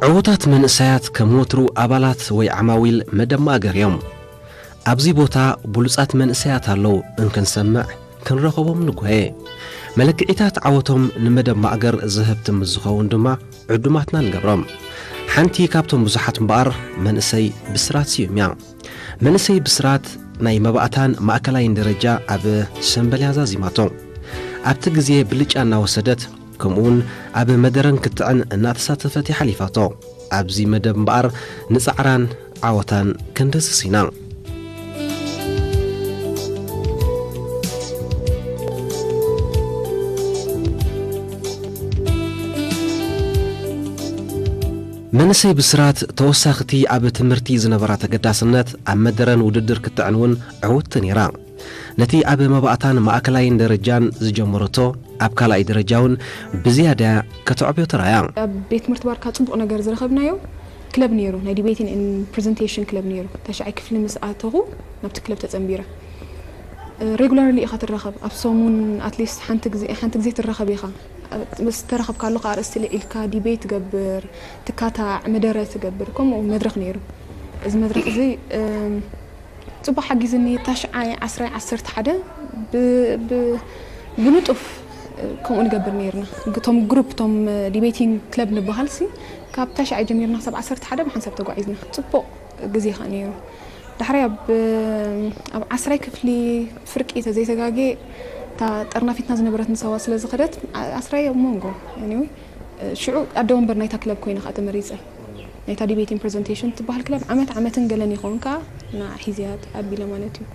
ዕዉታት መንእሰያት ከም ወትሩ ኣባላት ወይ ዓማዊል መደብ ማእገር እዮም። ኣብዚ ቦታ ብሉጻት መንእሰያት ኣለዉ፣ እንክንሰምዕ ክንረኸቦም ንጓየ። መለክዒታት ዓወቶም ንመደብ ማእገር ዝህብቲ ምስ ዝኸውን ድማ ዕዱማትና ንገብሮም። ሓንቲ ካብቶም ብዙሓት እምበኣር መንእሰይ ብስራት ስዩም እያ። መንእሰይ ብስራት ናይ መባእታን ማእከላይን ደረጃ ኣብ ሰምበልያ ዛዚማቶ። ኣብቲ ግዜ ብልጫ እናወሰደት፣ ከምኡውን ኣብ መደረን ክትዕን እናተሳተፈት ይሓሊፋቶ። ኣብዚ መደብ እምበኣር ንጻዕራን ዓወታን ከንደስስ ኢና። መንእሰይ ብስራት ተወሳኽቲ ኣብ ትምህርቲ ዝነበራ ተገዳስነት ኣብ መደረን ውድድር ክትዕን እውን ዕውትቲ ነይራ። ነቲ ኣብ መባእታን ማእከላይን ደረጃን ዝጀመረቶ ኣብ ካልኣይ ደረጃ እውን ብዝያዳ ከተዕብዮ ተራእያ። ኣብ ቤት ትምህርቲ ባርካ ጽቡቕ ነገር ዝረኸብናዮ ክለብ ነይሩ፣ ናይ ዲቤቲን ኤንድ ፕሬዘንቴሽን ክለብ ነይሩ። ታሽዓይ ክፍሊ ምስ ኣተኹ ናብቲ ክለብ ተጸንቢረ። ሬጉላርሊ ኢኻ ትራኸብ፣ ኣብ ሰሙን ኣትሊስት ሓንቲ ግዜ ሓንቲ ግዜ ትራኸብ ኢኻ። ምስ ተራኸብካሉ ከኣ ኣርእስቲ ልዒልካ ዲቤት ትገብር፣ ትካታዕ፣ መደረ ትገብር፣ ከምኡ መድረኽ ነይሩ። እዚ መድረኽ እዚ ጽቡቕ ሓጊዝኒ። ታሽዓይ ዓስራይ ዓሰርተ ሓደ ብንጡፍ ከምኡ ንገብር ነይርና። እቶም ግሩፕ እቶም ዲቤቲንግ ክለብ ንበሃል ሲ ካብ ታሽዓይ ጀሚርና ክሳብ ዓሰርተ ሓደ ብሓንሳብ ተጓዒዝና። ጽቡቕ ግዜ ኸ ነይሩ። ዳሕራይ ኣብ ኣብ ዓስራይ ክፍሊ ፍርቂ ተዘይተጋጌ እታ ጠርናፊትና ዝነበረት ንሳዋ ስለ ዝኸደት ዓስራይ ኣብ መንጎ። Anyway፣ ሽዑ ኣደ ወንበር ናይታ ክለብ ኮይነ ከዓ ተመሪፀ። ናይታ ዲቤቲንግ ፕሬዘንቴሽን ትበሃል ክለብ ዓመት ዓመትን ገለን ይኸውን ከዓ ንዓ ሒዝያ ኣቢለ ማለት እዩ።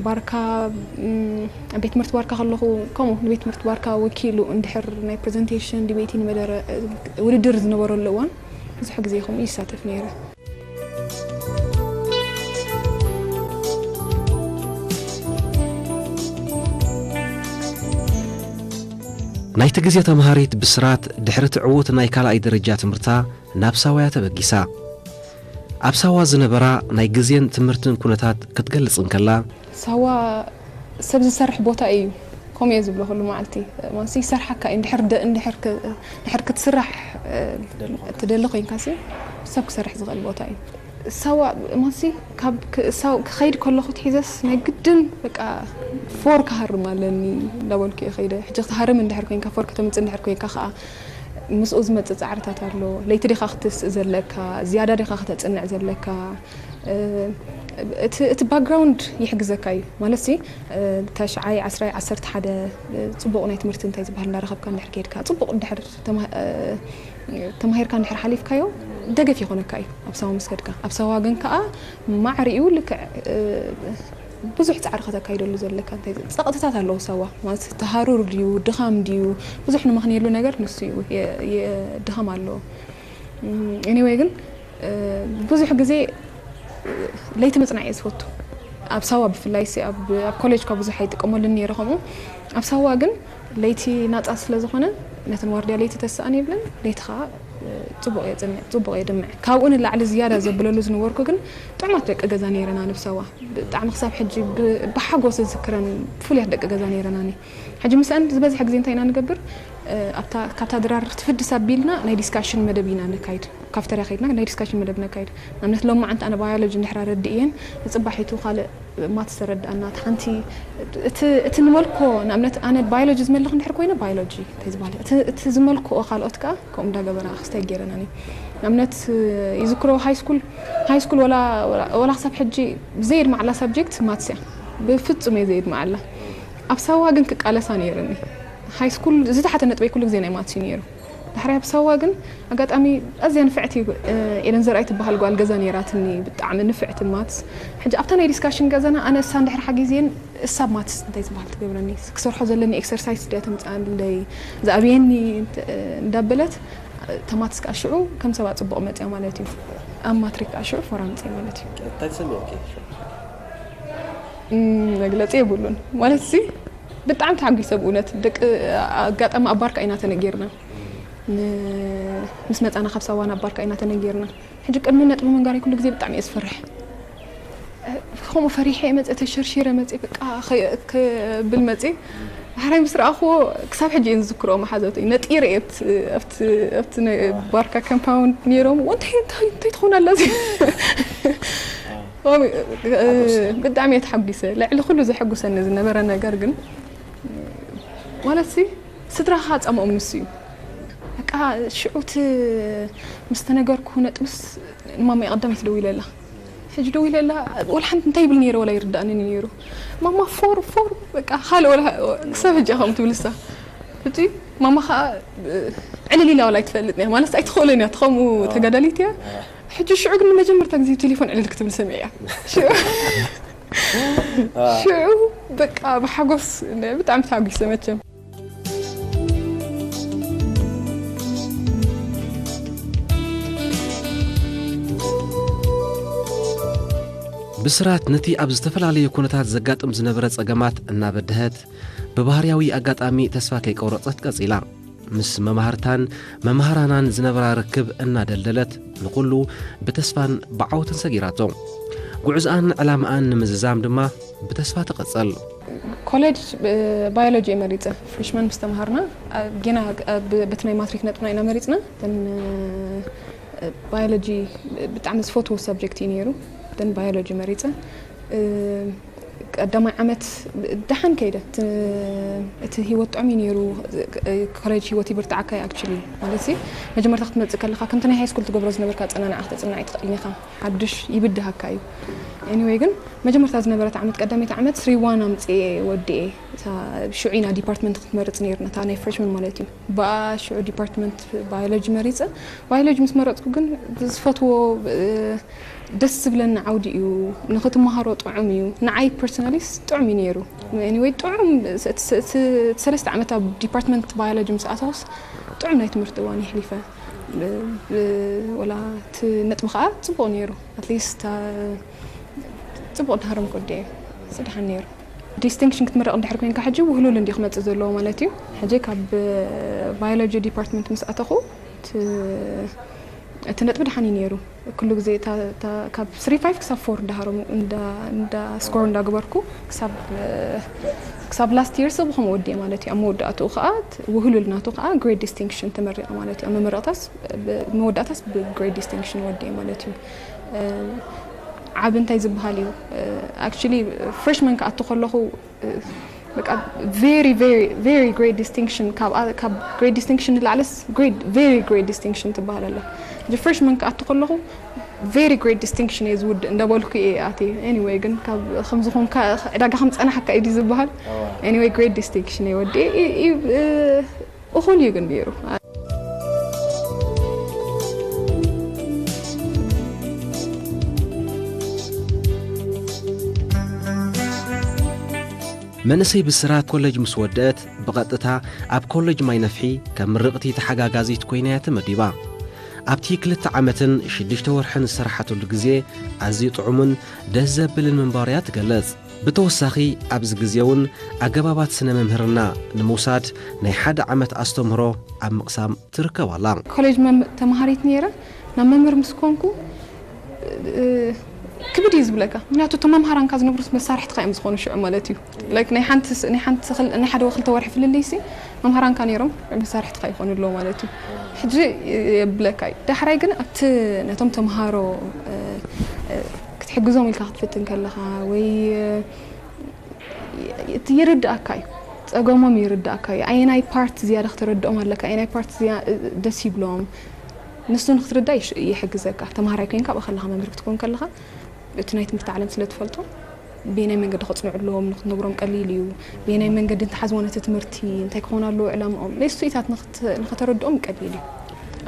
ባርካ ኣብ ቤት ትምህርቲ ባርካ ከለኹ ከምኡ ንቤት ትምህርቲ ባርካ ወኪሉ እንድሕር ናይ ፕሬዘንቴሽን ዲቤቲንግ መደረ ውድድር ዝነበረሉ እዋን ብዙሕ ግዜ ከምኡ ይሳተፍ ነይረ። ናይቲ ግዜ ተምሃሪት ብስራት ድሕሪ እቲ ዕዉት ናይ ካልኣይ ደረጃ ትምህርታ ናብ ሳዋ እያ ተበጊሳ። ኣብ ሳዋ ዝነበራ ናይ ግዜን ትምህርትን ኩነታት ክትገልጽ እንከላ፣ ሳዋ ሰብ ዝሰርሕ ቦታ እዩ። ከምኡ እየ ዝብሎ ኩሉ መዓልቲ። ማንሲ ይሰርሓካ እዩ። እንድሕር ደ-፣ እንድሕር ክ-፣ እንድሕር ክትስራሕ፣ እ፣ ትደሊ ኮይንካ። ትደሊ ኮይንካ ሲ ሰብ ክሰርሕ ዝኽእል ቦታ እዩ። ሳዋ ማንሲ ካብ ክ-፣ ሳው-፣ ክኸይድ ከለኹ ትሒዘስ ናይ ግድን በቃ ፎር ክሃርም ኣለኒ እንዳበልኩ እየ ከይደ። ሕጂ ክትሃርም እንድሕር ኮይንካ፣ ፎር ከተምጽእ እንድሕር ኮይንካ ከኣ ምስኡ ዝመጽእ ጻዕርታት ኣሎ። ለይቲ ዲኻ ክትስእ ዘለካ፣ ዝያዳ ዲኻ ክተጽንዕ ዘለካ? እ፣ እቲ፣ እቲ ባክግራውንድ ይሕግዘካ እዩ። ማለት ሲ፣ እ፣ ተሽዓይ፣ ዓስራይ፣ ዓሰርተ ሓደ፣ እ፣ ጽቡቕ ናይ ትምህርቲ እንታይ ዝበሃል እንዳረኸብካ እንድሕር ከይድካ፣ ጽቡቕ እንድሕር ተማ-፣ እ፣ ተማሂርካ እንድሕር ሓሊፍካዮ፣ ደገፍ ይኾነካ እዩ ኣብ ሳዋ ምስ ከድካ። ኣብ ሳዋ ግን ከኣ ማዕሪኡ ልክዕ፣ እ፣ ብዙሕ ጻዕሪ ከተካይደሉ ዘለካ እንታይ ጸቕጥታት ኣለዎ ሳዋ። ማለት ተሃሩር ድዩ፣ ድኻም ድዩ፣ ብዙሕ ንመኽንየሉ ነገር ንሱ እዩ። የ-፣ የ-፣ ድኻም ኣለዎ። እም፣ ኤኒዌይ ግን፣ እ፣ ብዙሕ ግዜ፣ እ፣ ለይቲ ምጽናዕ እየ ዝፈቱ። ኣብ ሳዋ ብፍላይ ሲ ኣብ፣ ኣብ ኮሌጅ እኳ ብዙሕ ኣይጥቀመሉን ነይረ ከምኡ። ኣብ ሳዋ ግን ለይቲ ናጻ ስለ ዝኾነ ነተን ዋርድያ ለይቲ ተስኣን የብለን። ለይቲ ኸኣ፣ እ፣ ጽቡቕ እየ ጽንዕ፣ ጽቡቕ እየ ድምዕ። ካብኡ ንላዕሊ ዝያዳ ዘብለሉ ዝነበርኩ ግን ጥዑማት ደቂ ገዛ ነይረና ኣብ ሳዋ። ብጣዕሚ ክሳብ ሕጂ ብ-፣ ብሓጎስ ዝዝክረን ፍሉያት ደቂ ገዛ ነይረና። ሕጂ ምስኣን ዝበዝሐ ግዜ እንታይ ኢና ንገብር? እ፣ ኣብታ፣ ካብታ ድራር ትፍድስ ኣቢልና ናይ ዲስካሽን መደብ ኢና ነካይድ። ካፍተርያ ከይድና ናይ ዲስካሽን መደብ ነካይድ። ንኣብነት ሎማዓንቲ ኣነ ባዮሎጂ እንድሕር ኣረድእየን፣ ንጽባሒቱ ካልእ ማትስ ተረድኣና። እቲ ሓንቲ፣ እቲ፣ እቲ ንመልኮ፣ ንኣብነት ኣነ ባዮሎጂ ዝመልኽ እንድሕር ኮይነ ባዮሎጂ እንታይ ዝበሃል? እቲ፣ እቲ ዝመልክኦ ካልኦት ከኣ ከምኡ እንዳገበራ ክስታይ ገይረናኒ። ንኣብነት ይዝክሮ ሃይ ስኩል፣ ሃይ ስኩል ወላ፣ ወላ፣ ወላ ክሳብ ሕጂ ዘየድማዓላ ሳብጀክት ማትስ እያ። ብፍጹም እየ ዘየድማዓላ። ኣብ ሳዋ ግን ክቃለሳ ነይርኒ። ሃይ ስኩል ዝተሓተ ነጥበይ ኩሉ ግዜ ናይ ማትስ እዩ ነይሩ። ድሕሪ ኣብ ሳዋ ግን ኣጋጣሚ ኣዝያ ንፍዕቲ፣ እ፣ ኤደን ዘርኣይ ትበሃል ጓል ገዛ ነይራትኒ፣ ብጣዕሚ ንፍዕቲ ማትስ። ሕጂ ኣብታ ናይ ዲስካሽን ገዛና ኣነ እሳ እንድሕር ሓጊዝየን እሳ ማትስ እንታይ ዝበሃል ትገብረኒ፣ ክሰርሖ ዘለኒ ኤክሰርሳይስ ድያ ተምፅኣለይ፣ ዝኣብየኒ እንተ-፣ እንዳበለት፣ እታ ማትስ ከዓ ሽዑ ከም ሰባ ፅቡቕ መፅያ ማለት እዩ። ኣብ ማትሪክ ከዓ ሽዑ ፎር ኣምፅየ ማለት እዩ። እንታይ ተሰሚዕኪ? እም፣ መግለፂ የብሉን ማለት ሲ ብጣዕሚ ተሓጒሰ ብእውነት። ደቂ ኣጋጣሚ ኣብ ባርካ ኢና ተነጊርና። ን-፣ ምስ መፃና ካብ ሳዋ ናብ ባርካ ኢና ተነጊርና። ሕጂ ቅድሚ ነጥቢ ምንጋረይ ኩሉ ግዜ ብጣዕሚ እየ ዝፈርሕ። ከምኡ ፈሪሐ እየ መፅእ፣ ተሸርሺረ መፅእ፣ በቃ ከ-፣ ክብል መፅእ። ዳሕራይ ምስ ረኣኹዎ ክሳብ ሕጂ እየን ዝዝክርኦ መሓዛተይ። ነጢረ እየ ኣብቲ፣ ኣብቲ፣ ኣብቲ ናይ ባርካ ኮምፓውንድ ነይሮም። "እንታይ፣ እንታይ፣ እንታይ ትኾን ኣላ እዚ?" ብጣዕሚ እየ ተሓጒሰ። ልዕሊ ኩሉ ዘሐጉሰኒ ዝነበረ ነገር ግን፣ ማለት ሲ፣ ስድራኻ ጻምኦም ንሱ እዩ። በቃ፣ ሽዑ እቲ ምስ ተነገርኩ ነጥብስ ንማማይ ቀዳመይቲ ደዊለላ። ሕጂ ደዊለላ፣ ወላ ሓንቲ እንታይ ይብል ነይረ ወላ ይርዳእኒ ነይሩ። "ማማ፣ ፎር፣ ፎር፣ በቃ፣ ካልእ ወላ ክሳብ ሕጂ እያ ከምኡ ትብል እሳ። እቲ ማማ ኸኣ ዕልል ኢላ ወላ ኣይትፈልጥን እያ። ማለት ኣይትኽእልን እያ፣ እቲ ከምኡ ተጋዳሊት እያ። ሕጂ ሽዑ ግን ንመጀመርታ ግዜ ቴሌፎን ዕልል ክትብል ሰሚዐያ። ሽዑ፣ ሽዑ በቃ ብሓጎስ ብጣዕሚ ተሓጒሰ መቸም። ብስራት ነቲ ኣብ ዝተፈላለየ ኩነታት ዘጋጥም ዝነበረ ጸገማት እናበድሀት፣ ብባህርያዊ ኣጋጣሚ ተስፋ ከይቆረጸት ቀጺላ። ምስ መማህርታን መማህራናን ዝነበራ ርክብ እናደልደለት፣ ንኹሉ ብተስፋን ብዓወትን ሰጊራቶ። ጉዕዝኣን ዕላማኣን ንምዝዛም ድማ ብተስፋ ትቕጽል። ኮሌጅ፣ እ፣ ባዮሎጂ እየ መሪጸ። ፍሬሽማን ምስ ተምሃርና፣ እ፣ ጌና፣ እ፣ ብ-፣ በቲ ናይ ማትሪክ ነጥብና ኢና መሪጽና። እተን፣ እ፣ ባዮሎጂ ብጣዕሚ ዝፈትዎ ሰብጀክት እዩ ነይሩ። እተን ባዮሎጂ መሪጸ። እ፣ ቀዳማይ ዓመት ደሓን ከይደ። እቲ፣ እቲ ህይወት ጥዑም እዩ ነይሩ። ኮሌጅ ህይወት ይብርትዓካ እዩ፣ ኣክቹሊ። ማለት ሲ፣ መጀመርታ ክትመጽእ ከለኻ፣ ከምቲ ናይ ሃይ ስኩል ትገብሮ ዝነበርካ ኣጸናንዓ ክተጽንዕ ኣይትኽእልን ኢኻ። ሓድሽ ይብድሃካ እዩ። ኤኒዌይ ግን፣ መጀመርታ ዝነበረት ዓመት፣ ቀዳመይቲ ዓመት፣ ስሪ ዋን ኣምጽኤ ወዲኤ። እታ ሽዑ ኢና ዲፓርትመንት ክትመርጽ ነይርና፣ እታ ናይ ፍሬሽመን ማለት እዩ። ብኣ ሽዑ ዲፓርትመንት ባዮሎጂ መሪጸ። ባዮሎጂ ምስ መረጽኩ ግን ዝፈትዎ፣ እ፣ ደስ ዝብለኒ ዓውዲ እዩ። ንኽትመሃሮ ጥዑም እዩ። ንዓይ ፐርሰናሊስ ጥዑም እዩ ነይሩ። ኤኒዌይ ጥዑም፣ እቲ፣ እቲ፣ እቲ ሰለስተ ዓመት ኣብ ዲፓርትመንት ባዮሎጂ ምስ ኣተኹስ ጥዑም ናይ ትምህርቲ እዋን የሕሊፈ። ብ-፣ ብ-፣ ወላ እቲ ነጥቢ ኸኣ ጽቡቕ ነይሩ። ኣትሊስት፣ እ፣ ጽቡቕ እንዳሃረምኩ ወዲኤ። ጽድሓን ነይሩ። ዲስቲንክሽን ክትምረቕ እንድሕር ኮይንካ ሕጂ ውህሉል እንዲ ክመጽእ ዘለዎ ማለት እዩ። ሕጂ ካብ ባዮሎጂ ዲፓርትመንት ምስ ኣተኹ እቲ፣ እቲ ነጥቢ ደሓን እዩ ነይሩ። ኩሉ ግዜ እታ፣ እታ ካብ ስሪ ፋይቭ ክሳብ ፎር እንዳሃረሙ፣ እንዳ፣ እንዳ ስኮር እንዳገበርኩ ክሳብ፣ ክሳብ ላስት ይር ሰብ ከምኡ ወዲኤ ማለት እዩ። ኣብ መወዳእትኡ ከዓ ውህሉል ናቱ ከዓ ግሬድ ዲስቲንክሽን ተመሪቐ ማለት እዩ። ኣብ መመረቕታስ፣ ብ-፣ መወዳእታስ ብግሬድ ዲስቲንክሽን ወዲኤ ማለት እዩ። እ፣ ዓቢ እንታይ ዝበሃል እዩ? ኣክቹሊ ፍሬሽመን ክኣቱ ከለኹ፣ እ፣ በቃ ቬሪ፣ ቬሪ፣ ቬሪ ግሬት ዲስቲንክሽን፣ ካብ፣ ካብ ግሬት ዲስቲንክሽን ንላዕለስ ግሬት፣ ቬሪ ግሬት ዲስቲንክሽን ትበሃል ኣላ። ሕጂ ፍሬሽመን ክኣቱ ከለኹ ቬሪ ግሬት ዲስቲንክሽን እየ ዝውድእ እንዳበልኩ እየ ኣትየ። ኤኒዌይ ግን ካብ ከም ዝኾንካ ዕዳጋ ከም ጸናሕካ እዩ ድዩ ዝበሃል? ኤኒዌይ ግሬት ዲስቲንክሽን እየ ወዲኤ። እ፣ እ፣ እ፣ እኹል እዩ ግን ነይሩ። መንእሰይ ብስራት ኮለጅ ምስ ወደአት፣ ብቐጥታ ኣብ ኮለጅ ማይ ነፍሒ ከም ምርቕቲ ተሓጋጋዚት ኮይና እያ ተመዲባ። ኣብቲ ክልተ ዓመትን ሽዱሽተ ወርሕን ዝሰራሓትሉ ግዜ ኣዝዩ ጥዑምን ደስ ዘብልን ምንባሩ እያ ትገልጽ። ብተወሳኺ፣ ኣብዚ ግዜ እውን ኣገባባት ስነ መምህርና ንምውሳድ ናይ ሓደ ዓመት ኣስተምህሮ ኣብ ምቕሳም ትርከብ ኣላ። ኮሌጅ መም-፣ ተምሃሪት ነይረ። ናብ መምህር ምስ ኮንኩ፣ እ፣ ክብድ እዩ ዝብለካ። ምክንያቱ እቶም መምሃራንካ ዝነብሩስ መሳርሕትኻ እዮም ዝኾኑ ሽዑ ማለት እዩ። ላይክ ናይ ሓንቲ ስ-፣ ናይ ሓንቲ ክል-፣ ናይ ሓደ ወይ ክልተ ወርሒ ፍልልይሲ መምሃራንካ ነይሮም መሳርሕትኻ ይኾኑ ኣለዉ ማለት እዩ። ሕጂ የብለካ እዩ። ዳሕራይ ግን ኣብቲ ነቶም ተምሃሮ፣ እ፣ እ፣ ክትሕግዞም ኢልካ ክትፍትን ከለኻ ወይ፣ እ፣ እቲ ይርድኣካ እዩ። ጸገሞም ይርድኣካ እዩ። ኣየናይ ፓርት ዝያዳ ክተረድኦም ኣለካ፣ ኣየናይ ፓርት ዝያ-፣ ደስ ይብሎም፣ ንሱ ንክትርዳእ ይሽ-፣ ይሕግዘካ። ተምሃራይ ኮይንካ ኣብኡ ከለኻ፣ መምህር ክትከውን ከለኻ፣ እቲ ናይ ትምህርቲ ዓለም ስለ ትፈልጦ፣ በየናይ መንገዲ ከጽንዑ ኣለዎም ንክትነግሮም ቀሊል እዩ። በየናይ መንገዲ እንተሓዝዎ ነቲ ትምህርቲ፣ እንታይ ክኾን ኣለዎ ዕላምኦም፣ ናይ እሱኢታት ንክት-፣ ንክተረድኦም ቀሊል እዩ።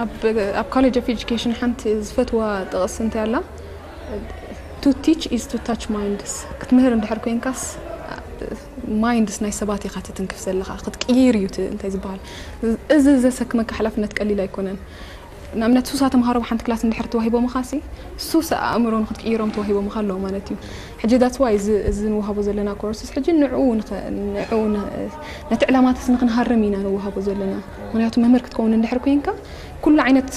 ኣብ፣ ኣብ ኮሌጅ ኦፍ ኤጁኬሽን ሓንቲ ዝፈትዋ ጥቕሲ እንታይ ኣላ? To teach is to touch minds። ክትምህር እንድሕር ኮይንካስ፣ ማይንድስ ናይ ሰባት ኢኻ ትትንክፍ ዘለኻ፣ ክትቅይር እዩ እቲ እንታይ ዝበሃል። እዚ ዘሰክመካ ሓላፍነት ቀሊል ኣይኮነን። ንኣብነት ሱሳ ተምሃሮ ብሓንቲ ክላስ እንድሕር ተዋሂቦምኻ ሲ፣ ሱሳ ኣእምሮ ንክትቅይሮም ተዋሂቦምኻ ኣለዉ ማለት እዩ። ሕጂ that's why እዚ፣ እዚ ንወሃቦ ዘለና ኮርስስ ሕጂ ንዕኡ ንኸ-፣ ንዕኡ ን-፣ ነቲ ዕላማትስ ንክንሃርም ኢና ንወሃቦ ዘለና። ምክንያቱ መምህር ክትከውን እንድሕር ኮይንካ ኩሉ ዓይነት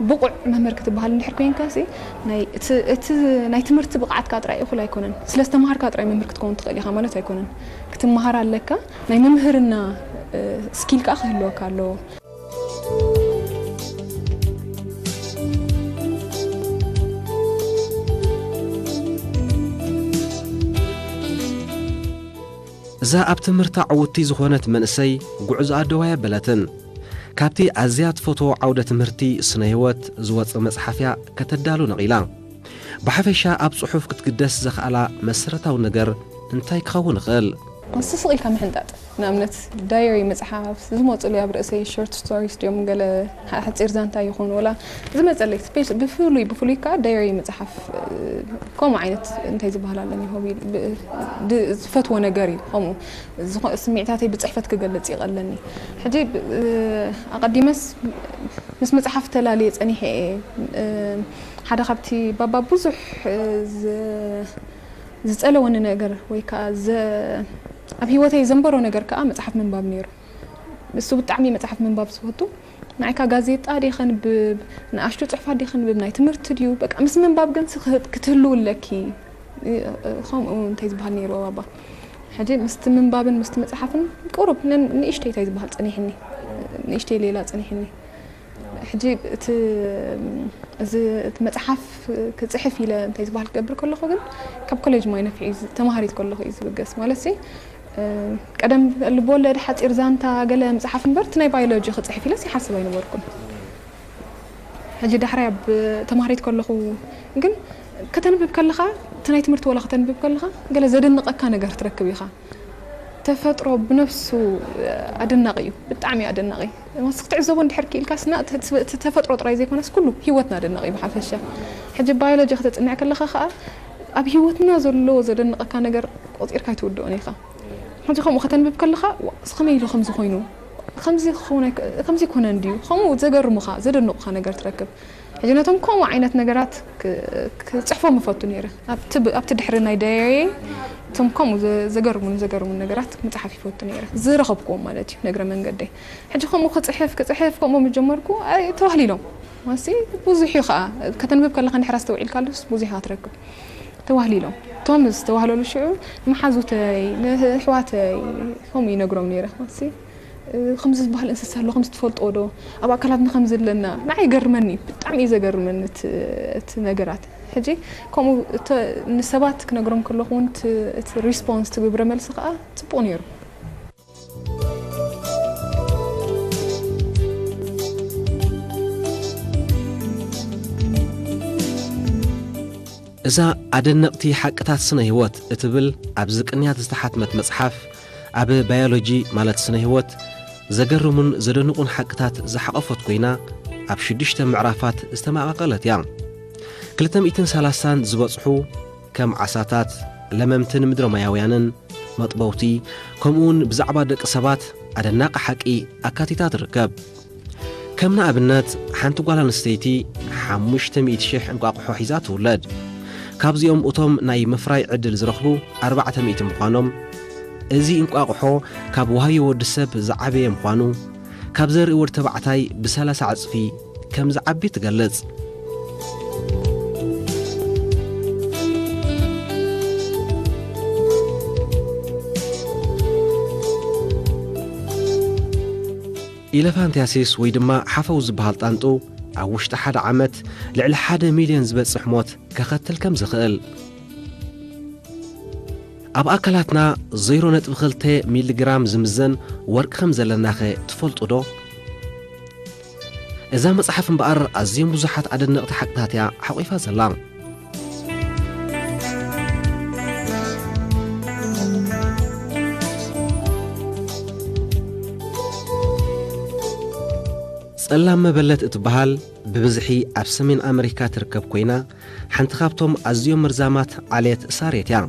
ብቑዕ መምህር ክትበሃል እንድሕር ኮይንካ ሲ፣ ናይ እቲ፣ እቲ ናይ ትምህርቲ ብቕዓትካ ጥራይ እኹል ኣይኮነን። ስለ ዝተምሃርካ ጥራይ መምህር ክትከውን ትኽእል ኢኻ ማለት ኣይኮነን። ክትመሃር ኣለካ። ናይ ምምህርና፣ እ፣ ስኪል ከኣ ክህልወካ ኣለዎ። እዛ ኣብ ትምህርታ ዕውትቲ ዝኾነት መንእሰይ፣ ጉዕዞኣ ደው ኣየበለትን። ካብቲ ኣዝያ ትፈትዎ ዓውደ ትምህርቲ ስነ ህይወት ዝወጸ መጽሓፍ እያ ከተዳሉ ነቒላ። ብሓፈሻ ኣብ ጽሑፍ ክትግደስ ዘኽኣላ መሰረታዊ ነገር እንታይ ክኸውን ይኽእል? ንሱ ስቕ ኢልካ ምሕንጣጥ። ንኣብነት ዳየሪ ምጽሓፍ፣ ዝመጹለይ ኣብ ርእሰይ ሾርት ስቶሪስ ድዮም ገለ ሓ-፣ ሓጺር ዛንታ ይኹን ወላ ዝመጸለይ ስፔሽ-፣ ብፍሉይ፣ ብፍሉይ ከኣ ዳየሪ ምጽሓፍ፣ እ፣ ከምኡ ዓይነት እንታይ ዝበሃል ኣለኒ ሆቢ ብ-፣ ድ-፣ ዝፈትዎ ነገር እዩ። ከምኡ ዝኾ-፣ ስምዒታተይ ብጽሕፈት ክገልጽ ይቐለኒ። ሕጂ ብ-፣ እ፣ ኣቐዲመስ ምስ መጽሓፍ ተላልየ ጸኒሐ እየ። እ፣ ሓደ ካብቲ ባባ ብዙሕ፣ እ፣ ዝ-፣ ዝጸለወኒ ነገር ወይ ከኣ ዘ-፣ ኣብ ህይወተይ ዘንበሮ ነገር ከኣ መጽሓፍ ምንባብ ነይሩ። ንሱ ብጣዕሚ መጽሓፍ ምንባብ ዝፈቱ። ንዓይካ ጋዜጣ ድየ ከንብብ፣ ንኣሽቱ ጽሑፋት ድየ ከንብብ፣ ናይ ትምህርቲ ድዩ? በቃ ምስ ምንባብ ግን ስ-፣ ክህ-፣ ክትህልው ኣለኪ። እ-፣ እ-፣ ከምኡ እንታይ ዝበሃል ነይሩ ባባ። ሕጂ ምስቲ ምንባብን ምስቲ መጽሓፍን ቁሩብ ን-፣ ንእሽተይ እንታይ ዝበሃል ጸኒሕኒ። ንእሽተይ ሌላ ጸኒሕኒ። ሕጂ እቲ፣ እዚ፣ እቲ መጽሓፍ ክጽሕፍ ኢለ እንታይ ዝበሃል ክገብር ከለኹ ግን ካብ ኮሌጅ ማይ ነፍሒ እዩ ዝ-፣ ተማሃሪት ከለኹ እዩ ዝብገስ። ማለት ሲ፣ እ፣ ቀደም ልብወለድ፣ ሓጺር ዛንታ፣ ገለ ምጽሓፍ እምበር እቲ ናይ ባዮሎጂ ክጽሕፍ ኢለስ ይሓስብ ኣይነበርኩን። ሕጂ ዳሕራይ ኣብ ተማሃሪት ከለኹ ግን ከተንብብ ከለኻ፣ እቲ ናይ ትምህርቲ ዋላ ከተንብብ ከለኻ፣ ገለ ዘደንቐካ ነገር ትረክብ ኢኻ። ተፈጥሮ ብነፍሱ ኣደናቒ እዩ፣ ብጣዕሚ ኣደናቒ። ማስ ክትዕዘቦ እንድሕር ክኢልካ ስና፣ እቲ፣ እቲ፣ እቲ ተፈጥሮ ጥራይ ዘይኮነስ ኩሉ ህይወትና ኣደናቒ እዩ ብሓፈሻ። ሕጂ ባዮሎጂ ከተጽንዕ ከለኻ ኸኣ፣ ኣብ ህይወትና ዘሎ ዘደንቐካ ነገር ቆጺርካ ኣይትውድኦን ኢኻ። ሕጂ ከምኡ ከተንብብ ከለኻ፣ "ዋ፣ እዚ ከመይ ኢሉ ከምዚ ኮይኑ? ከምዚ ክኸውን ኣይክ-፣ ከምዚ ይኮነ እንድዩ?" ከምኡ ዘገርሙኻ፣ ዘደንቑኻ ነገር ትረክብ። ሕጂ ነቶም ከምኡ ዓይነት ነገራት ክ-፣ ክጽሕፎም እፈቱ ነይረ። ኣብቲ ብ-፣ ኣብቲ ድሕሪ ናይ ዳየሪየይ እቶም ከምኡ ዘ-፣ ዘገርሙን ዘገርሙን ነገራት ምጽሓፍ ይፈቱ ነይረ። ዝረኸብክዎም ማለት እዩ፣ ንእግረ መንገደይ። ሕጂ ከምኡ ክጽሕፍ፣ ክጽሕፍ፣ ከምኡ ምስ ጀመርኩ፣ ኣይ፣ ተዋህሊሎም። ማሲ ብዙሕ እዩ ኸኣ። ከተንብብ ከለኻ እንድሕር ኣስተውዒልካሉስ ብዙሕ ኢኻ ትረክብ። ተዋህሊሎም። እቶም ዝተዋህለሉ ሽዑ ንመሓዙተይ፣ ንኣሕዋተይ፣ ከምኡ ይነግሮም ነይረ። ማሲ፣ እ፣ ከምዚ ዝበሃል እንስሳ ኣሎ፣ ከምዚ ትፈልጥዎ ዶ? ኣብ ኣካላትና ከምዚ ኣለና። ንዓይ ይገርመኒ፣ ብጣዕሚ እዩ ዘገርመኒ እቲ፣ እቲ ነገራት። ሕጂ ከምኡ እተ-፣ ንሰባት ክነግሮም ከለኹ እውን እቲ፣ እቲ ሪስፖንስ፣ እቲ ግብረ መልሲ ከኣ ጽቡቕ ነይሩ። እዛ ኣደነቕቲ ሓቅታት ስነ ህይወት እትብል ኣብዚ ቅንያት ዝተሓትመት መጽሓፍ፣ ኣብ ባዮሎጂ ማለት ስነ ህይወት ዘገርሙን ዘደንቑን ሓቅታት ዝሓቖፈት ኮይና፣ ኣብ ሽዱሽተ ምዕራፋት ዝተመቓቐለት እያ። ክልተ ሚእትን ሰላሳን ዝበጽሑ ከም ዓሳታት፣ ለመምትን ምድረ ማያውያንን፣ መጥበውቲ፣ ከምኡውን ብዛዕባ ደቂ ሰባት ኣደናቂ ሓቂ ኣካቲታ ትርከብ። ከም ንኣብነት፣ ሓንቲ ጓል ኣንስተይቲ ሓሙሽተ ሚእቲ ሽሕ እንቋቑሖ ሒዛ ትውለድ። ካብዚኦም እቶም ናይ ምፍራይ ዕድል ዝረኽቡ ኣርባዕተ ሚእቲ ምዃኖም፣ እዚ እንቋቑሖ ካብ ዋህዮ ወዲ ሰብ ዝዓበየ ምዃኑ፣ ካብ ዘርኢ ወዲ ተባዕታይ ብሰላሳ ዕጽፊ ከም ዝዓቢ ትገልጽ። ኢለፋንትያሲስ ወይ ድማ ሓፈው ዝበሃል ጣንጡ ኣብ ውሽጢ ሓደ ዓመት ልዕሊ ሓደ ሚልዮን ዝበጽሕ ሞት ከኸትል ከም ዝኽእል፣ ኣብ ኣካላትና ዜሮ ነጥቢ ክልተ ሚሊግራም ዝምዘን ወርቂ ከም ዘለናኸ ትፈልጡ ዶ? እዛ መጽሓፍ እምበኣር ኣዝዮም ብዙሓት ኣደነቕቲ ሓቅታት እያ ሓቑፋ ዘላ። ጸላም መበለት እትበሃል ብብዝሒ ኣብ ሰሜን ኣመሪካ ትርከብ ኮይና፣ ሓንቲ ካብቶም ኣዝዮም መርዛማት ዓሌት ሳሬት እያ።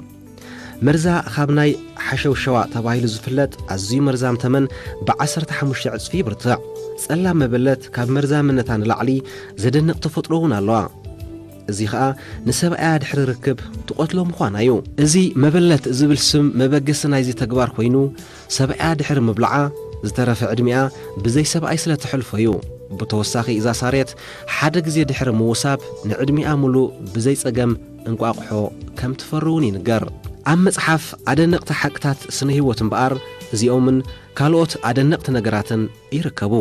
መርዛ ካብ ናይ ሓሸውሸዋ ተባሂሉ ዝፍለጥ ኣዝዩ መርዛም ተመን ብዓሰርተ ሓሙሽተ ዕጽፊ ይብርትዕ። ጸላም መበለት ካብ መርዛምነታ ንላዕሊ ዘደንቕ ተፈጥሮ እውን ኣለዋ። እዚ ኸኣ ንሰብኣያ ድሕሪ ርክብ ትቐትሎ ምዃና እዩ። እዚ መበለት ዝብል ስም መበገሲ ናይዚ ተግባር ኮይኑ፣ ሰብኣያ ድሕሪ ምብላዓ ዝተረፈ ዕድሚኣ ብዘይ ሰብኣይ ስለ ተሕልፎ እዩ። ብተወሳኺ እዛ ሳሬት ሓደ ግዜ ድሕሪ ምውሳብ ንዕድሚኣ ምሉእ ብዘይ ጸገም እንቋቑሖ ከም ትፈሪ እውን ይንገር። ኣብ መጽሓፍ ኣደነቕቲ ሓቅታት ስነ ህይወት እምበኣር እዚኦምን ካልኦት ኣደነቕቲ ነገራትን ይርከቡ።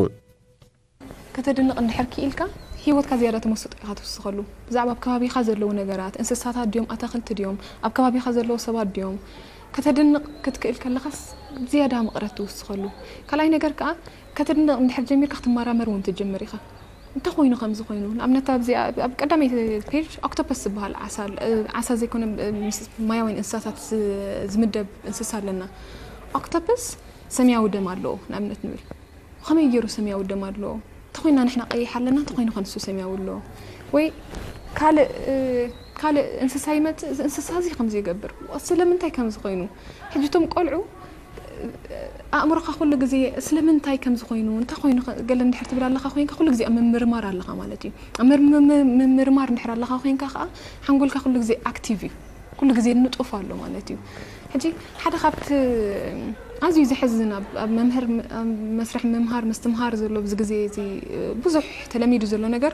ከተድንቕ እንድሕር ክኢልካ ህይወትካ ዝያዳ ተመስጦ ኢኻ ትውስኸሉ። ብዛዕባ ኣብ ከባቢኻ ዘለዉ ነገራት፣ እንስሳታት ድዮም፣ ኣታኽልቲ ድዮም፣ ኣብ ከባቢኻ ዘለዉ ሰባት ድዮም፣ ከተድንቕ ክትክእል ከለኻስ ዝያዳ ምቕረት ትውስኸሉ። ካልኣይ ነገር ከኣ ከተድንቕ እንድሕር ጀሚርካ ክትመራመር እውን ትጅምር ኢኻ። እንታይ ኮይኑ ከምዚ ኮይኑ? ንኣብነት ኣብዚ ኣብ ቀዳመይቲ ፔጅ ኦክቶፐስ ዝበሃል ዓሳ ኣለ። ዓሳ ዘይኮነ ምስ ማያውያን እንስሳታት ዝምደብ እንስሳ ኣለና። ኦክቶፐስ ሰማያዊ ደም ኣለዎ ንኣብነት ንብል። ከመይ ገይሩ ሰማያዊ ደም ኣለዎ? እንተኾይና ንሕና ቀይሕ ኣለና፣ እንተኾይኑ ከ ንሱ ሰማያዊ ኣለዎ? ወይ ካልእ ካልእ እንስሳ ይመጽእ፣ እዚ እንስሳ እዚ ከምዚ ይገብር። ስለምንታይ ከምዚ ኮይኑ? ሕጂ እቶም ቆልዑ ኣእምሮኻ ኩሉ ግዜ ስለምንታይ ከምዚ ኮይኑ፣ እንታይ ኮይኑ ገለ እንድሕር ትብል ኣለኻ ኮይንካ ኩሉ ግዜ ኣብ ምምርማር ኣለኻ ማለት እዩ። ኣብ ምምርማር እንድሕር ኣለኻ ኮይንካ ከዓ ሓንጎልካ ኩሉ ግዜ ኣክቲቭ እዩ። ኩሉ ግዜ ንጡፍ ኣሎ ማለት እዩ። ሕጂ ሓደ ካብቲ ኣዝዩ ዘሕዝን ኣብ መምህር መስርሕ ምምሃር ምስትምሃር ዘሎ ኣብዚ ግዜ እዚ ብዙሕ ተለሚዱ ዘሎ ነገር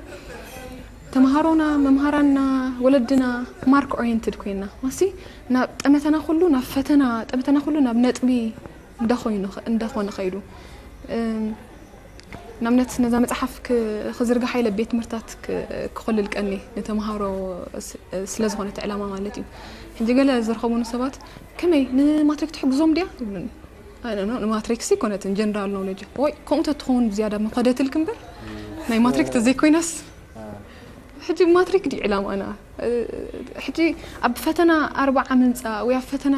ተምሃሮና፣ መምሃራንና፣ ወለድና ማርክ ኦሪየንትድ ኮይና ዋሲ ናብ ጠመተና ኩሉ ናብ ፈተና ጠመተና ኩሉ ናብ ነጥቢ እንዳኾነ ከይዱ ንኣብነት ነዛ መፅሓፍ ክዝርግሓ ኢለ ቤት ትምህርታት ክኽልል ቀኒ ንተምሃሮ ስለ ዝኾነት ዕላማ ማለት እዩ። ሕጂ ገለ ዝረኸቡኒ ሰባት ከመይ ንማትሪክ ትሕግዞም ድያ ይብሉኒ። ንማትሪክ ሲ ኮነትን ጀነራል ኖሌጅ ወይ ከምኡ ተትኸውን ብዝያዳ መኸደትልክ እምበር ናይ ማትሪክ ተዘይኮይናስ ሕጂ ማትሪክ ድዩ ዕላማና? ሕጂ ኣብ ፈተና ኣርባዓ ምምፃእ ወይ ኣብ ፈተና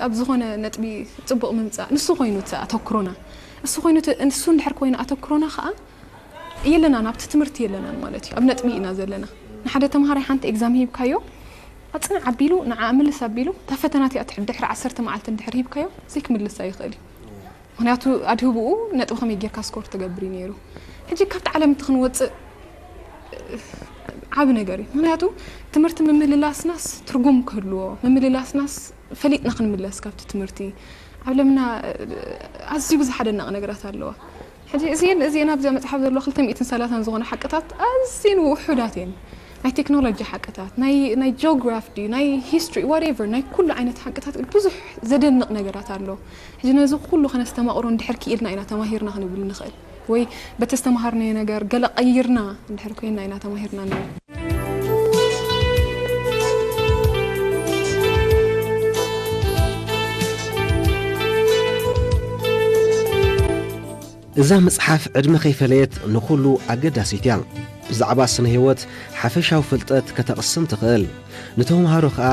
ኣብ ዝኾነ ነጥቢ ፅቡቕ ምምፃእ ንሱ ኮይኑ እቲ ኣተኩሮና እሱ ኮይኑ እቲ- ንሱ እንድሕር ኮይኑ ኣተኩሮና ከዓ የለናን ኣብቲ ትምህርቲ የለናን ማለት እዩ። ኣብ ነጥቢ ኢና ዘለና። ንሓደ ተምሃራይ ሓንቲ ኤግዛም ሂብካዮ ኣፅንዕ ኣቢሉ ንዓ ምልስ ኣቢሉ እታ ፈተና እቲኣ ትሕ- ድሕሪ ዓሰርተ መዓልቲ እንድሕር ሂብካዮ ዘይክምልሳ ይኽእል እዩ። ምክንያቱ ኣድህብኡ ነጥቢ ከመይ ጌርካ ስኮር ትገብር እዩ ነይሩ። ሕጂ ካብቲ ዓለም እቲ ክንወፅእ ዓብ ነገር እዩ። ምክንያቱ ትምህርቲ ምምልላስናስ ትርጉም ክህልዎ ምምልላስናስ ፈሊጥና ክንምለስ ካብቲ ትምህርቲ ዓለምና ኣዝዩ ብዙሕ ኣደናቂ ነገራት ኣለዋ። ሕጂ እዚን እዚን ኣብዚኣ መፅሓፍ ዘለዋ ክልተ ሚእትን ሰላሳን ዝኾነ ሓቅታት ኣዝን ውሑዳት እየን። ናይ ቴክኖሎጂ ሓቅታት፣ ናይ ናይ ጂኦግራፊ ድዩ፣ ናይ ሂስትሪ ዋትኤቨር፣ ናይ ኩሉ ዓይነት ሓቅታት ብዙሕ ዘደንቕ ነገራት ኣሎ። ሕጂ ነዚ ኩሉ ከነስተማቕሮ እንድሕር ክኢልና ኢና ተማሂርና ክንብል ንኽእል። ወይ በቲ ዝተምሃርናዮ ነገር ገለ ቀይርና እንድሕር ኮይንና ኢና ተማሂርና ንብል። እዛ መጽሓፍ ዕድመ ከይፈለየት ንኹሉ ኣገዳሲት እያ። ብዛዕባ ስነ ህይወት ሓፈሻዊ ፍልጠት ከተቕስም ትኽእል። ንተምሃሮ ኸኣ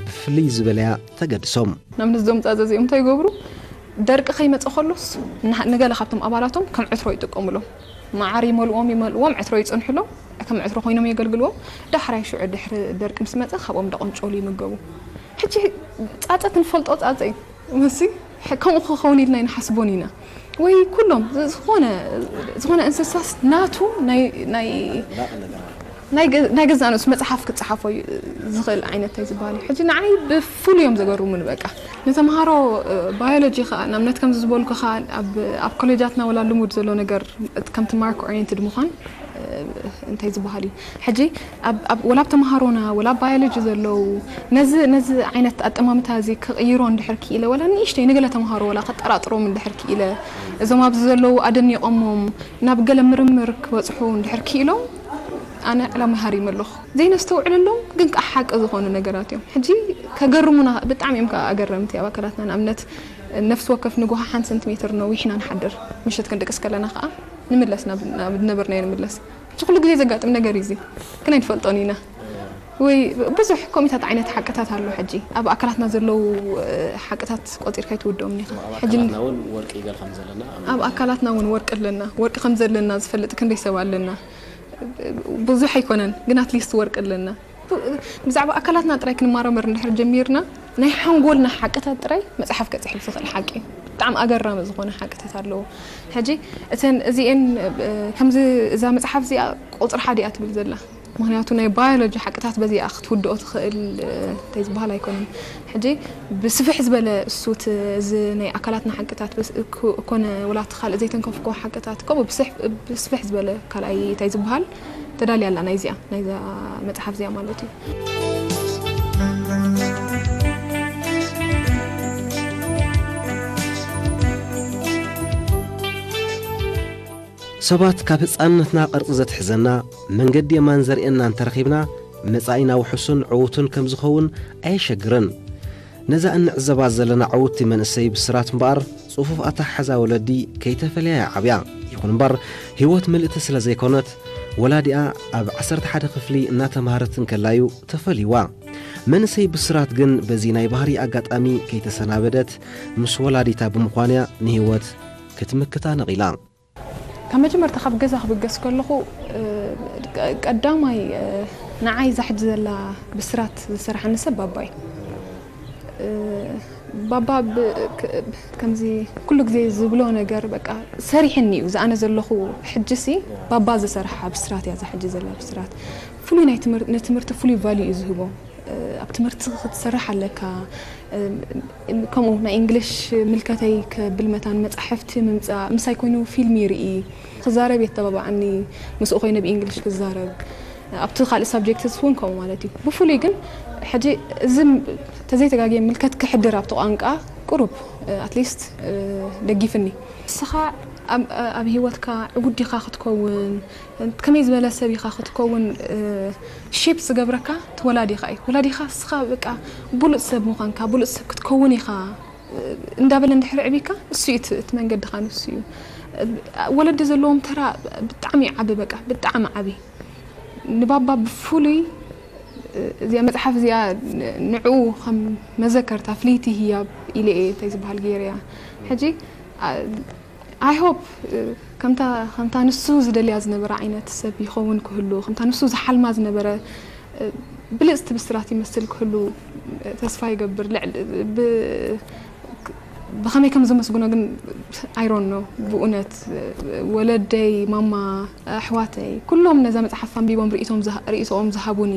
ብፍልይ ዝበለያ ተገድሶም። ናብ ንዞም ጻጸ እዚኦም እንታይ ይገብሩ? ደርቂ ከይመጸ ከሎስ ንገለ ካብቶም ኣባላቶም ከም ዕትሮ ይጥቀሙሎም። መዓር ይመልዎም ይመልዎም ዕትሮ ይጸንሕሎም ከም ዕትሮ ኮይኖም የገልግልዎም። ዳሕራይ ሽዑ ድሕሪ ደርቂ ምስ መጸ ካብኦም ደቆንጨሉ ይምገቡ። ሕጂ ጻጸ ትንፈልጦ ጻጸ እዩ። መሲ ከምኡ ክኸውን ኢልና ይንሓስቦን ኢና። ወይ ኩሎም ዝኾነ ዝኾነ እንስሳስ ናቱ ናይ ናይ ናይ ገ- ናይ ገዛእ ንሱ መጽሓፍ ክጽሓፎ እዩ ዝኽእል ዓይነት እንታይ ዝበሃል እዩ። ሕጂ ንዓይ ብፍሉይ እዮም ዘገርሙኒ። በቃ ንተምሃሮ ባዮሎጂ ከዓ ንኣብነት ከምዚ ዝበልኩ ከዓ ኣብ ኣብ ኮሌጃትና ወላ ልሙድ ዘሎ ነገር እቲ ከምቲ ማርክ ኦሪየንትድ ምዃን እንታይ ዝበሃል እዩ። ሕጂ ኣብ ኣብ ወላ ኣብ ተምሃሮና ወላ ኣብ ባዮሎጂ ዘለዉ ነዚ ነዚ ዓይነት ኣጠማምታ እዚ ክቕይሮ እንድሕር ክኢለ ወላ ንእሽተይ ንገለ ተምሃሮ ወላ ከጠራጥሮም እንድሕር ክኢለ እዞም ኣብዚ ዘለዉ ኣደኒቖሞም ናብ ገለ ምርምር ክበፅሑ እንድሕር ክኢሎም ኣነ ዕላማ ሃሪመ ኣለኹ። ዘይነስተውዕለሎም ግን ከዓ ሓቂ ዝኾኑ ነገራት እዮም። ሕጂ ከገርሙና ብጣዕሚ እዮም ከዓ ኣገረምቲ ኣብ ኣካላትና ንኣብነት ነፍሲ ወከፍ ንጎሃ ሓንቲ ሰንቲሜትር ነዊሕና ንሓድር ምሽት ክንድቅስ ከለና ከዓ ንምለስ ናብ ናብ ዝነበርናዮ ንምለስ። ሕጂ ኩሉ ግዜ ዘጋጥም ነገር እዩ እዚ ግን ኣይንፈልጦን ኢና። ወይ ብዙሕ ኮሚታት ዓይነት ሓቅታት ኣሎ ሕጂ ኣብ ኣካላትና ዘለዉ ሓቅታት ቆፂርካ ይትውድኦም ኒኻ ሕጂ ኣካላትና እውን ወርቂ ይገል ከም ዘለና ኣብ ኣካላትና እውን ወርቂ ኣለና ወርቂ ከም ዘለና ዝፈልጥ ክንደይ ሰብ ኣለና ብዙሕ ኣይኮነን ግን ኣትሊስት ወርቂ ኣለና ብዛዕባ ኣካላትና ጥራይ ክንመራመር እንድሕር ጀሚርና ናይ ሓንጎልና ሓቅታት ጥራይ መፅሓፍ ከፅሕፍ ዝኽእል ሓቂ እዩ ብጣዕሚ ኣገራሚ ዝኾነ ሓቅታት ኣለዎ ሕጂ እተን እዚኤን ከምዚ እዛ መፅሓፍ እዚኣ ቁፅሪ ሓደ እያ ትብል ዘላ ምኽንያቱ ናይ ባዮሎጂ ሓቅታት በዚኣ ክትውድኦ ትኽእል እንታይ ዝበሃል ኣይኮነን። ሕጂ ብስፍሕ ዝበለ እሱት እዚ ናይ ኣካላትና ሓቅታት ኮነ ወላቲ ካልእ ዘይተንከፍኮ ሓቅታት ከምኡ ብስፍሕ ዝበለ ካልኣይ እንታይ ዝበሃል ተዳልያ ኣላ ናይዚኣ ናይዛ መፅሓፍ እዚኣ ማለት እዩ። ሰባት ካብ ህፃንነትና ቅርፂ ዘትሕዘና መንገዲ የማን ዘርእየና እንተረኺብና መፃኢና ውሑስን ዕዉትን ከም ዝኸውን ኣየሸግርን። ነዛ እንዕዘባ ዘለና ዕውቲ መንእሰይ ብስራት እምበኣር ፅፉፍ ኣተሓሕዛ ወለዲ ከይተፈለያ እያ ዓብያ። ይኹን እምበር ህይወት ምልእቲ ስለ ዘይኮነት ወላዲኣ ኣብ ዓሰርተ ሓደ ክፍሊ እናተምሃረት እንከላዩ ተፈልይዋ። መንእሰይ ብስራት ግን በዚ ናይ ባህሪ ኣጋጣሚ ከይተሰናበደት ምስ ወላዲታ ብምዃንያ ንህይወት ክትምክታ ነቒላ። ካብ መጀመርታ ካብ ገዛ ክብገስ ከለኹ ቀዳማይ ንዓይ ዛሕጂ ዘላ ብስራት ዝሰርሓኒ ሰብ ባባይ ባባ ከምዚ ኩሉ ግዜ ዝብሎ ነገር በቃ ሰሪሕኒ እዩ ዝኣነ ዘለኹ ሕጂ ሲ ባባ ዝሰርሓ ብስራት እያ ዛሕጂ ዘላ ብስራት ፍሉይ ናይ ንትምህርቲ ፍሉይ ቫልዩ እዩ ዝህቦ ኣብ ትምህርቲ ክትሰርሕ ኣለካ ከምኡ ናይ እንግሊሽ ምልከተይ ከብል መታን መፃሕፍቲ ምምፃእ ምሳይ ኮይኑ ፊልም ይርኢ ክዛረብ የተባባዓኒ ምስኡ ኮይነ ብእንግሊሽ ክዛረብ ኣብቲ ካልእ ሳብጀክትስ እውን ከምኡ ማለት እዩ ብፍሉይ ግን ሕጂ እዚ ተዘይተጋግየ ምልከት ክሕድር ኣብቲ ቋንቃ ቁሩብ ኣትሊስት ደጊፍኒ ንስኻ ኣብ ህይወትካ ዕውድ ዲኻ ክትከውን ከመይ ዝበለ ሰብ ኢኻ ክትከውን ሼፕ ዝገብረካ እቲ ወላዲኻ እዩ። ወላዲኻ እስኻ በቃ ብሉፅ ሰብ ምዃንካ ብሉፅ ሰብ ክትከውን ኢኻ እንዳበለ እንድሕር ዕቢካ እሱ እዩ እቲ መንገድኻ ንሱ እዩ። ወለዲ ዘለዎም ተራ ብጣዕሚ ዓቢ በቃ ብጣዕሚ ዓቢ ንባባ ብፍሉይ እዚኣ መፅሓፍ እዚኣ ንዕኡ ከም መዘከርታ ፍልይቲ ህያብ ኢለ እየ እንታይ ዝበሃል ገይረያ ሕጂ I hope ከምታ ከምታ ንሱ ዝደልያ ዝነበረ ዓይነት ሰብ ይኸውን ክህሉ ከምታ ንሱ ዝሓልማ ዝነበረ ብልጽቲ ብስራት ይመስል ክህሉ ተስፋ ይገብር ብኸመይ ከም ዘመስግኖ ግን I don't know ብእውነት ወለደይ ማማ ኣሕዋተይ ኩሎም ነዛ መጽሓፍ ኣንቢቦም ርእይቶኦም ዝሃቡኒ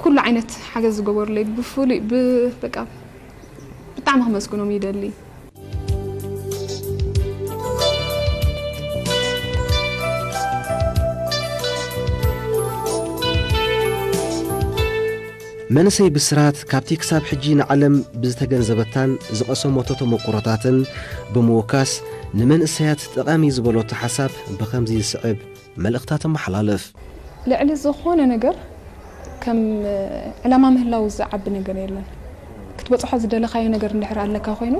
ኩሉ ዓይነት ሓገዝ ዝገበሩለይ ብፍሉይ በቃ ብጣዕሚ ከመስግኖም ይደሊ። መንእሰይ ብስራት ካብቲ ክሳብ ሕጂ ንዓለም ብዝተገንዘበታን ዝቐሰመቶ ተመኩሮታትን ብምውካስ ንመንእሰያት ጠቓሚ ዝበለቶ ሓሳብ ብኸምዚ ዝስዕብ መልእኽታ ተመሓላልፍ። ልዕሊ ዝኾነ ነገር ከም ዕላማ ምህላው ዝዓቢ ነገር የለን። ክትበፅሖ ዝደለኻዮ ነገር እንድሕር ኣለካ ኮይኑ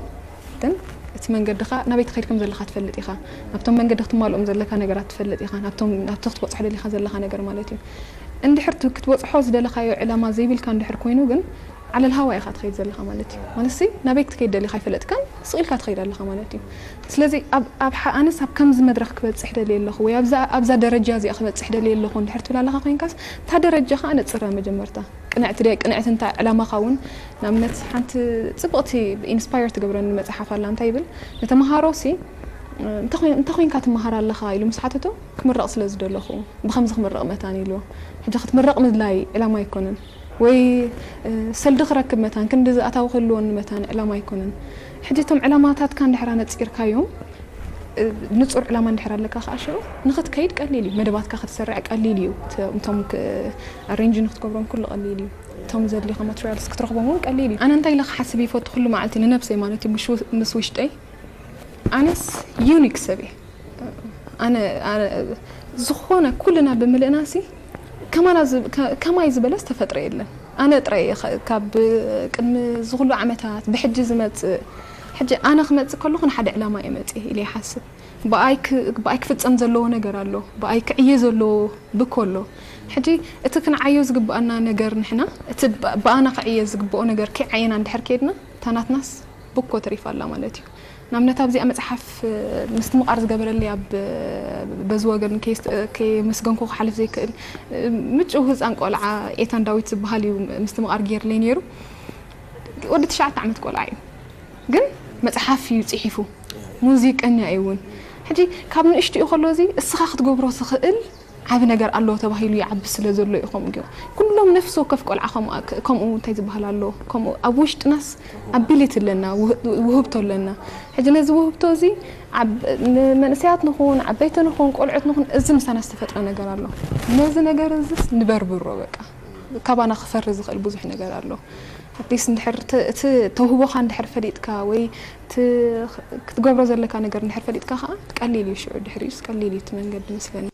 ግን እቲ መንገድኻ ናበይ ትኸይድ ከም ዘለኻ ትፈልጥ ኢኻ። ናብቶም መንገዲ ክትማልኦም ዘለካ ነገራት ትፈልጥ ኢኻ። ናብቶም ናብቲ ክትበፅሖ ደሊኻ ዘለኻ ነገር ማለት እዩ። እንድሕር ክትበፅሖ ዝደለኻዮ ዕላማ ዘይብልካ እንድሕር ኮይኑ ግን ዓለል ሃዋ ኢኻ ትኸይድ ዘለኻ ማለት እዩ። ማለት ሲ ናበይ ክትከይድ ደሊኻ ኣይፈለጥካን ስቕ ኢልካ ትኸይድ ኣለኻ ማለት እዩ። ስለዚ ኣብ ኣብ ኣነስ ኣብ ከምዚ መድረኽ ክበጽሕ ደልየ ኣለኹ ወይ ኣብዛ ኣብዛ ደረጃ እዚኣ ክበጽሕ ደልየ ኣለኹ እንድሕር ትብል ኣለኻ ኮይንካስ እታ ደረጃ ከዓ ነጽረ መጀመርታ ቅንዕቲ ድያ ቅንዕቲ እንታይ ዕላማኻ እውን ንኣብነት ሓንቲ ጽብቕቲ ኢንስፓየር ትገብረኒ መጽሓፍ ኣላ እንታይ ይብል ንተምሃሮ ሲ እንተ ኮይንካ ትመሃር ኣለኻ ኢሉ ምስ ሓተቶ ክምረቕ ስለ ዝደለኹ ብኸምዚ ክምረቕ መታን ኢልዎ ሕጂ ክትምረቕ ምድላይ ዕላማ ኣይኮነን ወይ ሰልዲ ክረክብ መታን ክንዲ ዝኣታዊ ክህልወኒ መታን ዕላማ ኣይኮነን ሕጂ እቶም ዕላማታትካ እንድሕር ኣነፂርካዮም ንፁር ዕላማ እንድሕር ኣለካ ከዓ ሽዑ ንክትከይድ ቀሊል እዩ መደባትካ ክትሰርዕ ቀሊል እዩ እቶም ኣሬንጅ ንክትገብሮም ኩሉ ቀሊል እዩ እቶም ዘድልኻ ማትሪያልስ ክትረክቦም እውን ቀሊል እዩ ኣነ እንታይ ኢለ ክሓስብ ይፈቱ ኩሉ መዓልቲ ንነብሰይ ማለት እዩ ምስ ውሽጠይ ኣነስ ዩኒክ ሰብ እየ ኣነ ዝኾነ ኩልና ብምልእናሲ ከማና ከማይ ዝበለስ ተፈጥረ የለን ኣነ ጥራይ ካብ ቅድሚ ዝኩሉ ዓመታት ብሕጂ ዝመፅእ ሕጂ ኣነ ክመፅእ ከለኹ ንሓደ ዕላማ እየ መፅእ ኢለ ይሓስብ ብኣይ ክፍፀም ዘለዎ ነገር ኣሎ ብኣይ ክዕየ ዘለዎ ብኮ ኣሎ ሕጂ እቲ ክንዓዮ ዝግብኣና ነገር ንሕና እቲ ብኣና ክዕየ ዝግብኦ ነገር ከይዓየና እንድሕር ከይድና እታ ናትናስ ብኮ ተሪፋ ኣላ ማለት እዩ ንኣብነት ኣብዚኣ መፅሓፍ ምስትምቓር ዝገበረለይ ኣብ በዚ ወገን ከየመስገንኩ ክሓልፍ ዘይክእል ምጭው ህፃን ቆልዓ ኤታን ዳዊት ዝበሃል እዩ ምስትምቓር ገይርለይ ነይሩ ወዲ ትሽዓተ ዓመት ቆልዓ እዩ ግን መፅሓፍ እዩ ፅሒፉ ሙዚቀኛ እዩ እውን ሕጂ ካብ ንእሽትኡ ከሎ እዚ እስኻ ክትገብሮ ትኽእል ዓቢ ነገር ኣለዎ ተባሂሉ ይዓቢ ስለ ዘሎ እዩ። ከምኡ ገይሩ ኩሎም ነፍሲ ወከፍ ቆልዓ ከምኡ ከምኡ እንታይ ዝበሃል ኣሎ። ከምኡ ኣብ ውሽጥናስ ኣቢሊቲ ኣለና፣ ውህ- ውህብቶ ኣለና። ሕጂ ነዚ ውህብቶ እዚ ኣብ ንመንእሰያት ንኹን ዓበይቲ ንኹን ቆልዑት ንኹን እዚ ምሳና ዝተፈጥረ ነገር ኣሎ። ነዚ ነገር እዚስ ንበርብሮ በቃ ካባና ክፈሪ ዝኽእል ብዙሕ ነገር ኣሎ። ኣትሊስት እንድሕር እቲ እቲ ተውህቦኻ እንድሕር ፈሊጥካ ወይ እቲ ክትገብሮ ዘለካ ነገር እንድሕር ፈሊጥካ ከዓ ቀሊል እዩ። ሽዑ ድሕሪኡስ ቀሊል እዩ እቲ መንገዲ መስለኒ።